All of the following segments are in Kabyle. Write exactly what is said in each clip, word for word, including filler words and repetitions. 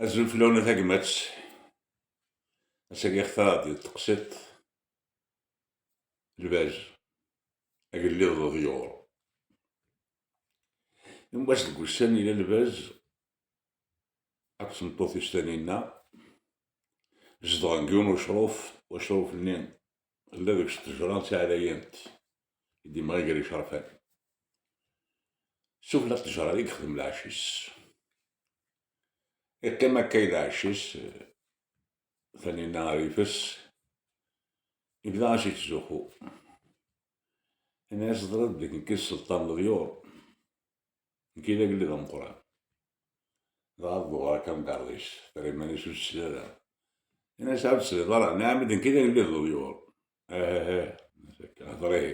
Azul fell-awen a tagmat. Ass-agi xtareɣ-d teqsiṭ, lbaz, agellid d uḍyur. Yiwwas deg wussan yella lbaz akked tmeṭṭut-is Taninna, zedɣen deg yiwen ucruf, wacruf-nni tella deg-s ttejra d taɛlayant i d-imɣi gar icerfan. Sufella n ttejra i yexdem lɛecc-is. Iqqim akka i lɛecc-is, Taninna ar ifes, ibda-as yettzuxxu. Yenna-as: "Teẓriḍ belli nekk i sselṭan n leḍyur, nekk i d agellid ameqqran." Dɣa tḍewwer akka amgarḍ-is, terra iman-is ur tesli ara. Yenna-as: "Ur tesliḍ ara? Nniɣ-am-d nekk i d agellid n leḍyur." "Ahh, hder ihi."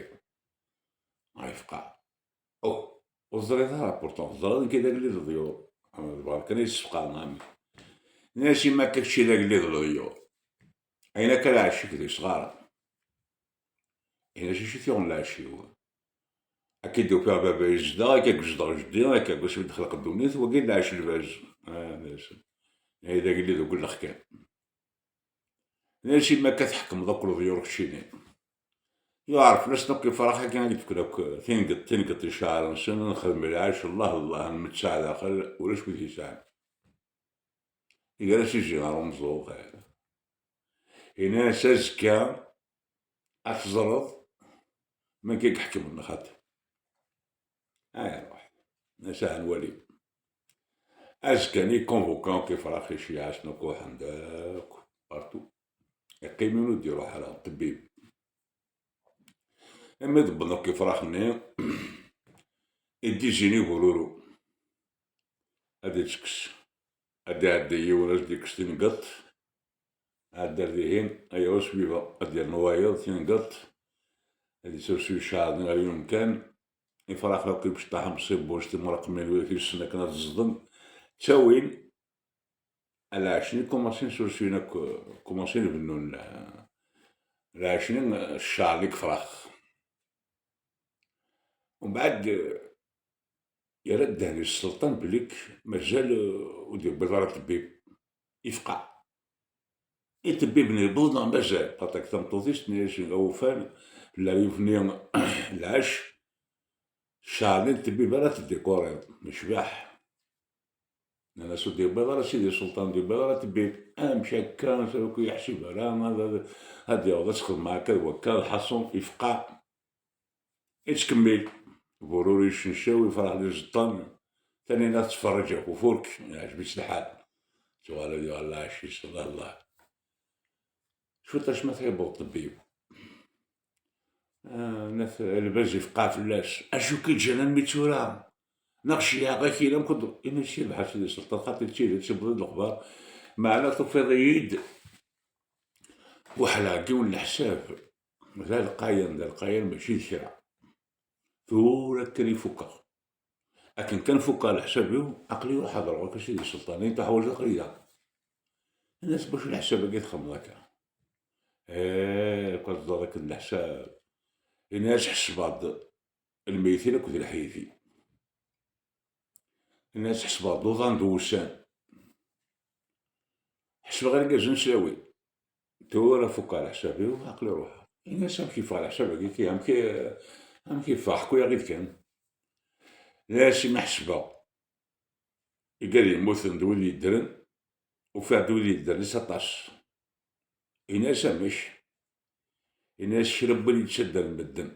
Yefqeɛ. "Oh, ur teẓriḍ ara, pourtant teẓriḍ nekk i d agellid n leḍyur." Ama d bɣan kan ad yi-ssefqɛen, ɛemmi. Yenna-as: "Yemma akka kečč i d agellid n leḍyur. Ayen akka lɛecc-ik d isɣaren." Yenna-as: "Acu i t-yuɣen lɛecc-iw? Akka i d-ufiɣ baba yezdeɣ, akka i yezdeɣ jeddi, akka deg wasmi d-texleq ddunit, wagi d lɛecc lbaz." Ah, d acu? Ay d agellid deg ullex kan. Yenna-as: "Yemma akka tḥekmeḍ akk leḍyur keččini." Yuɛer fell-asen akk ifrax-agi i d-ffken akk tingeḍ, tingeḍ iceɛren-nsen, nxedm lɛecc, Allah, Allah, nmetteɛ daxel, ulac wid yesɛan. Iger-as ijji ɣer umeẓẓuɣ. Yenna-as: "Azekka ad teẓreḍ mank i iḥekmen xaṭi." Ay ruḥ, yenna-as: "Aha nwali." Azekka-nni convoqué akk ifrax, iceyyeɛ-asen akk, ruḥen-d akk partout. Iqqim yiwen ur d-iruḥ ara, ṭṭbib. Imi d-wwḍen akk ifrax-nni, iddizini bururu. Ad ittekkes. Ad iɛeddi yiwen, ad s-d-ikkes tingeḍt. Ɛeddi ar dihin, aya uswiba. Ad yernu wayeḍ tingeḍt. Ad isersu iceɛren ɣer yiwen umkan. Ifrax akk imecṭaḥ, amṣibbuc, timreqmin, widak yessen akken ad ẓden. Ttawin. Lɛecc-nni kumasin sursuyen akk, kumasin bennun, eh, lɛecc-nni, eh, cceɛlen deg ifrax. Umbeɛd, eh, yerra ddehn-is sselṭan belli mazal, eh, ur d-yewwiḍ ara ṭṭbib. Yefqeɛ. I ṭṭbib-nni yewweḍ neɣ mazal? Xaṭer tameṭṭut-is tenna-yas: "Awufan, leryuf-nni lɛecc, cceɛlen ṭṭbib ara teddikuriḍ, necbeḥ." Nnan-as: "Ur d-yewwiḍ ara sidi sselṭan, ur d-yewwiḍ ara ṭṭbib." "Amek akka? Ur k-yeḥsib ara, ad, ad, ad yaweḍ ad texdem akka d wakka." Lḥaṣun, yefqeɛ. Ittkemmil. Bururu yeccencaw, ifrax d iẓeṭṭen. Taninna tettferrij ɣef ufurk, yeɛjeb-itt lḥal. Tuɣal ad yuɣal lɛecc-is, Allah, Allah. Cwiṭ acma tɛibbeḍ ṭṭbib. Ah, nat-, lbaz yefqeɛ fell-as. "Acu k-iǧǧan armi d tura? Neɣ ceyyɛeɣ-ak-in amek ur d-" Ini-as: "Yerbeḥ a sidi sselṭan, xaṭi d tidet, tewwiḍ-d lexbar, meɛna tufiḍ-iyi-d weḥleɣ deg yiwen n leḥsab. D alqayan, d alqayan, mačči d kra. Tura kan i fukeɣ. Akken kan fukeɣ leḥsab-iw, aql-i ruḥ ad ruɣ akka sidi sselṭan, i teḥwaǧeḍ aql-i da." Ini-as: "Bacu leḥsab-agi txedmeḍ akka?" "Eh, akka teẓḍaḍ akken leḥsab." Ini-as: "Ḥesbeɣ-d lmeytin akked leḥyiti." Ini-as: "Ḥesbeɣ-d uḍan d wussan. Ḥesbeɣ irgazen s lawi. Tura fukeɣ leḥsab-iw, aql-i ruḥeɣ." Ini-as: "Amek yeffeɣ leḥsab-agi? Amek, amek yeffeɣ? Ḥku-yaɣ-id kan." Ini-as: "Imi ḥesbeɣ igad yemmuten d wid yeddren, ufiɣ-d wid yeddren s aṭas." Ini-as: "Amek?" Ini-as: "Kra n win yettaddren medden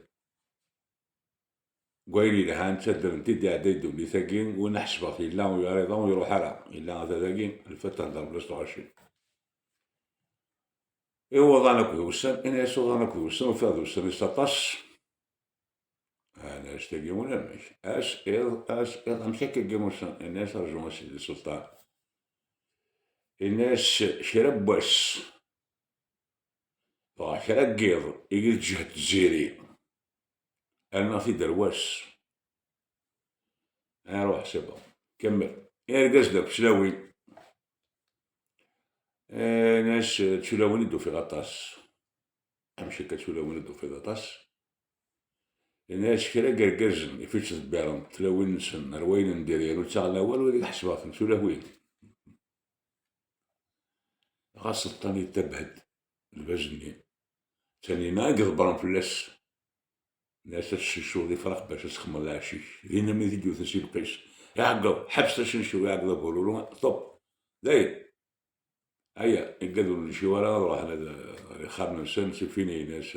deg wayen yelhan, ttaddren-t-id, iɛedda i ddunit-agi, win ḥesbeɣ-t yella, ur yeɛriḍ, ur iruḥ ara, yella ata dagi, lfat thedder fell-as tɣaci." "I uḍan akked wussan?" Ini-as: "Uḍan akked wussan, ufiɣ d ussan-is aṭas." "Ɛni ass-agi ulamek? Ass iḍ, ass iḍ, amek akka n wussan?" Ini-as: "Rju a sidi sselṭan." Ini-as: "Kra n wass, dɣa kra n yiḍ, igi d ǧǧehd tziri, rniɣ-t-id ar wass." "Aruḥ, c'est bon, kemmel." Irgazen akk d tlawin. Eh, ini-as: "D tulawin i d-ufiɣ aṭas." "Amek akka tulawin i d-tufiḍ aṭas?" Ini-as: "Kra n yergazen i t-ittḍebbiren tlawin-nsen ar wayen n diri, ur ttaɣen awal, wid i ḥesbeɣ-ten tulawin." Xas ṭṭan yettabbeh-d lbaz-nni. Tanina i iḍebbren fell-as. Nnas ad teccuḍ ifrax bac ad txemmeḍ lɛecc-ik. Dinna mi t-id-yewwet s ilqis. Iɛeggeḍ, ḥebset acencu, iɛeggeḍ abururu, ṭup. Dayen. Aya, igad ur nci wara ad ruḥen ad, ɣer ixxamen-nsen, tifin-ines.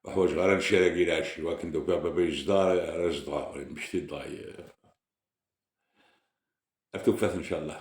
Ur ḥwaǧeɣ ara nciragi lɛecc, wakken d-ufiɣ baba yezdeɣ, ara zedɣeɣ, yemmekti-d dɣa. Ar tufat, ncallah.